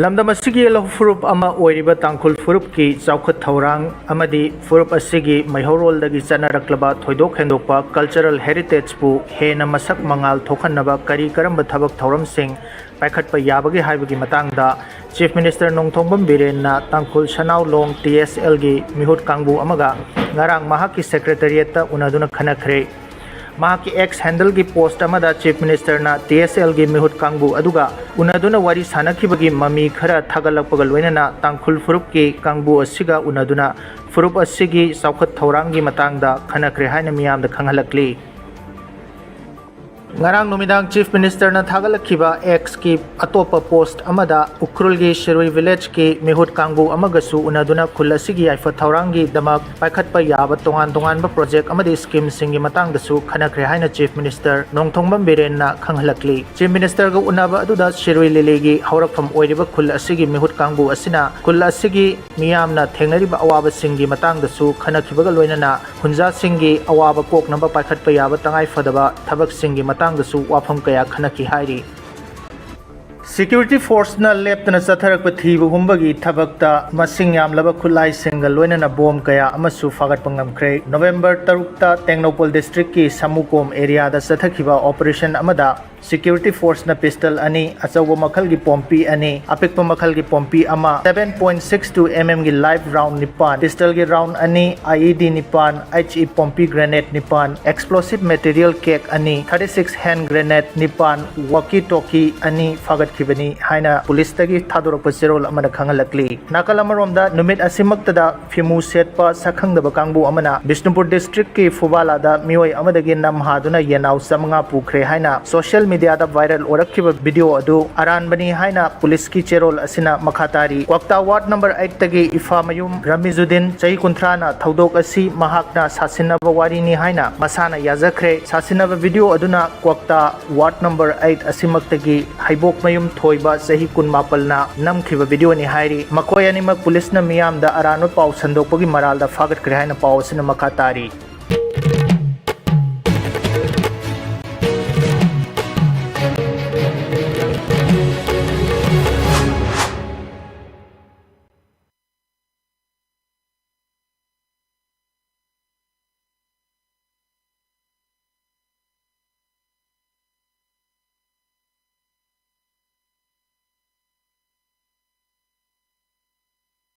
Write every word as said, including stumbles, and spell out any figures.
ꯂꯝꯗꯝ ꯑꯁꯤꯒꯤ ꯂꯧꯐꯨꯔꯨꯞ ꯑꯃ ꯑꯣꯏꯔꯤꯕ ꯇꯥꯡꯈꯨꯜ ꯐꯨꯔꯨꯞꯀꯤ ꯆꯥꯎꯈꯠ ꯊꯧꯔꯥꯡ ꯑꯃꯗꯤ ꯐꯨꯔꯨꯞ ꯑꯁꯤꯒꯤ ꯃꯩꯍꯧꯔꯣꯜꯗꯒꯤ ꯆꯠꯅꯔꯛꯂꯕ ꯊꯣꯏꯗꯣꯛ ꯍꯦꯟꯗꯣꯛꯄ cultural heritageꯄꯨ ꯍꯦꯟꯅ ꯃꯁꯛ ꯃꯉꯥꯜ ꯊꯣꯛꯍꯟꯅꯕ ꯀꯔꯤ ꯀꯔꯝꯕ ꯊꯕꯛ ꯊꯧꯔꯝꯁꯤꯡ ꯄꯥꯏꯈꯠꯄ ꯌꯥꯕꯒꯦ ꯍꯥꯏꯕꯒꯤ ꯃꯇꯥꯡꯗ Chief Minister ꯅꯣꯡꯊꯣꯝꯕꯝ ꯕꯤꯔꯦꯟꯅ ꯇꯥꯡꯈꯨꯜ ꯁꯅꯥꯎ ꯂꯣꯡ TSLꯒꯤ ꯃꯤꯍꯨꯠ ꯀꯥꯡꯕꯨ ꯑꯃꯒ ꯉꯔꯥꯡ ꯃꯍꯥꯛꯀꯤ Secretariatꯇ ꯎꯅꯗꯨꯅ ꯈꯟꯅꯈ꯭ꯔꯦ꯫ ꯃꯍꯥꯛꯀꯤ X handleꯒꯤ post ꯑꯃꯗ Chief Ministerꯅ TSLꯒꯤ ꯃꯤꯍꯨꯠ ꯀꯥꯡꯕꯨ ꯑꯗꯨꯒ ꯎꯅꯗꯨꯅ ꯋꯥꯔꯤ ꯁꯥꯟꯅꯈꯤꯕꯒꯤ ꯃꯃꯤ ꯈꯔ ꯊꯥꯒꯠꯂꯛꯄꯒ ꯂꯣꯏꯅꯅ ꯇꯥꯡꯈꯨꯜ ꯐꯨꯔꯨꯞꯀꯤ ꯀꯥꯡꯕꯨ ꯑꯁꯤꯒ ꯎꯅꯗꯨꯅ ꯐꯨꯔꯨꯞ ꯑꯁꯤꯒꯤ ꯆꯥꯎꯈꯠ ꯊꯧꯔꯥꯡꯒꯤ ꯃꯇꯥꯡꯗ ꯈꯟꯅꯈ꯭ꯔꯦ ꯍꯥꯏꯅ ꯃꯤꯌꯥꯝꯗ ꯈꯪꯍꯜꯂꯛꯂꯤ꯫ ꯉꯔꯥꯡ ꯅꯨꯃꯤꯗꯥꯡ Chief Ministerꯅ ꯊꯥꯒꯠꯂꯛꯈꯤꯕ Xꯀꯤ ꯑꯇꯣꯞꯄ post ꯑꯃꯗ ꯎꯈ꯭ꯔꯨꯜꯒꯤ ꯁꯤꯔꯨꯏ villageꯀꯤ ꯃꯤꯍꯨꯠ ꯀꯥꯡꯕꯨ ꯑꯃꯒꯁꯨ ꯎꯅꯗꯨꯅ ꯈꯨꯜ ꯑꯁꯤꯒꯤ ꯌꯥꯏꯐ ꯊꯧꯔꯥꯡꯒꯤꯗꯃꯛ ꯄꯥꯏꯈꯠꯄ ꯌꯥꯕ ꯇꯣꯉꯥꯟ ꯇꯣꯉꯥꯟꯕ project ꯑꯃꯗꯤ schemeꯁꯤꯡꯒꯤ ꯃꯇꯥꯡꯗꯁꯨ ꯈꯟꯅꯈ꯭ꯔꯦ ꯍꯥꯏꯅ Chief Minister ꯅꯣꯡꯊꯣꯝꯕꯝ ꯕꯤꯔꯦꯟꯅ ꯈꯪꯍꯜꯂꯛꯂꯤ꯫ Chief Ministerꯒ ꯎꯅꯕ ꯑꯗꯨꯗ ꯁꯤꯔꯨꯏ ꯂꯤꯂꯤꯒꯤ ꯍꯧꯔꯛꯐꯝ ꯑꯣꯏꯔꯤꯕ ꯈꯨꯜ ꯑꯁꯤꯒꯤ ꯃꯤꯍꯨꯠ ꯀꯥꯡꯕꯨ ꯑꯁꯤꯅ ꯈꯨꯜ ꯑꯁꯤꯒꯤ ꯃꯤꯌꯥꯝꯅ ꯊꯦꯡꯅꯔꯤꯕ ꯑꯋꯥꯕꯁꯤꯡꯒꯤ ꯃꯇꯥꯡꯗꯁꯨ ꯈꯟꯅꯈꯤꯕꯒ ꯂꯣꯏꯅꯅ ꯈꯨꯟꯖꯥꯁꯤꯡꯒꯤ ꯑꯋꯥꯕ ꯀꯣꯛꯅꯕ ꯄꯥꯏꯈꯠꯄ ꯌꯥꯕ ꯇꯉꯥꯏ ꯐꯗꯕ ꯊꯕꯛꯁꯤꯡꯒꯤ ꯃꯇꯥꯡꯗꯁꯨ ꯋꯥꯐꯝ ꯀꯌꯥ ꯈꯟꯅꯈꯤ ꯍꯥꯏꯔꯤ꯫ Security forceꯅ ꯂꯦꯞꯇꯅ ꯆꯠꯊꯔꯛꯄ ꯊꯤꯕ ꯍꯨꯝꯕꯒꯤ ꯊꯕꯛꯇ ꯃꯁꯤꯡ ꯌꯥꯝꯂꯕ ꯈꯨꯠꯂꯥꯏꯁꯤꯡꯒ ꯂꯣꯏꯅꯅ bomb ꯀꯌꯥ ꯑꯃꯁꯨ ꯐꯥꯒꯠꯄ ꯉꯝꯈ꯭ꯔꯦ꯫ November ꯇꯔꯨꯛꯇ ꯇꯦꯡꯅꯧꯄꯜ districtꯀꯤ ꯁꯃꯨꯀꯣꯝ areaꯗ ꯆꯠꯊꯈꯤꯕ operation ꯑꯃꯗ Security forceꯅ pistol ꯑꯅꯤ, ꯑꯆꯧꯕ ꯃꯈꯜꯒꯤ ꯄꯣꯝꯄꯤ ꯑꯅꯤ, ꯑꯄꯤꯛꯄ ꯃꯈꯜꯒꯤ ꯄꯣꯝꯄꯤ ꯑꯃ, seven point six two mmꯒꯤ live round ꯅꯤꯄꯥꯟ, pistolꯒꯤ round ꯑꯅꯤ, IED ꯅꯤꯄꯥꯟ, HE ꯄꯣꯝꯄꯤ grenade ꯅꯤꯄꯥꯟ, explosive material cake ꯑꯅꯤ, thirty six hand grenade ꯅꯤꯄꯥꯟ, walkie talkie ꯑꯅꯤ ꯐꯥꯒꯠꯈꯤꯕꯅꯤ ꯍꯥꯏꯅ ꯄꯨꯂꯤꯁꯇꯒꯤ ꯊꯥꯗꯣꯔꯛꯄ ꯆꯦꯔꯣꯜ ꯑꯃꯅ ꯈꯪꯍꯜꯂꯛꯂꯤ꯫ ꯅꯥꯀꯜ ꯑꯃꯔꯣꯝꯗ, ꯅꯨꯃꯤꯠ ꯑꯁꯤꯃꯛꯇꯗ ꯐꯤꯃꯨ ꯁꯦꯠꯄ ꯁꯛꯈꯪꯗꯕ ꯀꯥꯡꯕꯨ ꯑꯃꯅ ꯕꯤꯁꯅꯨꯄꯨꯔ districtꯀꯤ ꯐꯨꯕꯥꯂꯥꯗ ꯃꯤꯑꯣꯏ ꯑꯃꯗꯒꯤ ꯅꯝ ꯍꯥꯗꯨꯅ ꯌꯦꯟꯅꯥꯎ ꯆꯥꯃꯉꯥ ꯄꯨꯈ꯭ꯔꯦ ꯍꯥꯏꯅ social mediaꯗ viral ꯑꯣꯏꯔꯛꯈꯤꯕ video ꯑꯗꯨ ꯑꯔꯥꯟꯕꯅꯤ ꯍꯥꯏꯅ ꯄꯨꯂꯤꯁꯀꯤ ꯆꯦꯔꯣꯜ ꯑꯁꯤꯅ ꯃꯈꯥ ꯇꯥꯔꯤ꯫ ꯀ꯭ꯋꯥꯛꯇꯥ ward number eightꯇꯒꯤ ꯏꯐꯥꯃꯌꯨꯝ ꯔꯃꯤꯖꯨꯗꯤꯟ, ꯆꯍꯤ ꯀꯨꯟꯊ꯭ꯔꯥꯅ ꯊꯧꯗꯣꯛ ꯑꯁꯤ ꯃꯍꯥꯛꯅ ꯁꯥꯁꯤꯟꯅꯕ ꯋꯥꯔꯤꯅꯤ ꯍꯥꯏꯅ ꯃꯁꯥꯅ ꯌꯥꯖꯈ꯭ꯔꯦ꯫ ꯁꯥꯁꯤꯟꯅꯕ video ꯑꯗꯨꯅ ꯀ꯭ꯋꯥꯛꯇꯥ ward number eight ꯑꯁꯤꯃꯛꯇꯒꯤ ꯍꯩꯕꯣꯛꯃꯌꯨꯝ ꯊꯣꯏꯕ, ꯆꯍꯤ ꯀꯨꯟꯃꯥꯄꯜꯅ ꯅꯝꯈꯤꯕ videoꯅꯤ ꯍꯥꯏꯔꯤ꯫ ꯃꯈꯣꯏ ꯑꯅꯤꯃꯛ ꯄꯨꯂꯤꯁꯅ ꯃꯤꯌꯥꯝꯗ ꯑꯔꯥꯟꯕ ꯄꯥꯎ ꯁꯟꯗꯣꯛꯄꯒꯤ ꯃꯔꯥꯜꯗ ꯐꯥꯒꯠꯈ꯭ꯔꯦ ꯍꯥꯏꯅ ꯄꯥꯎ ꯑꯁꯤꯅ ꯃꯈꯥ ꯇꯥꯔꯤ꯫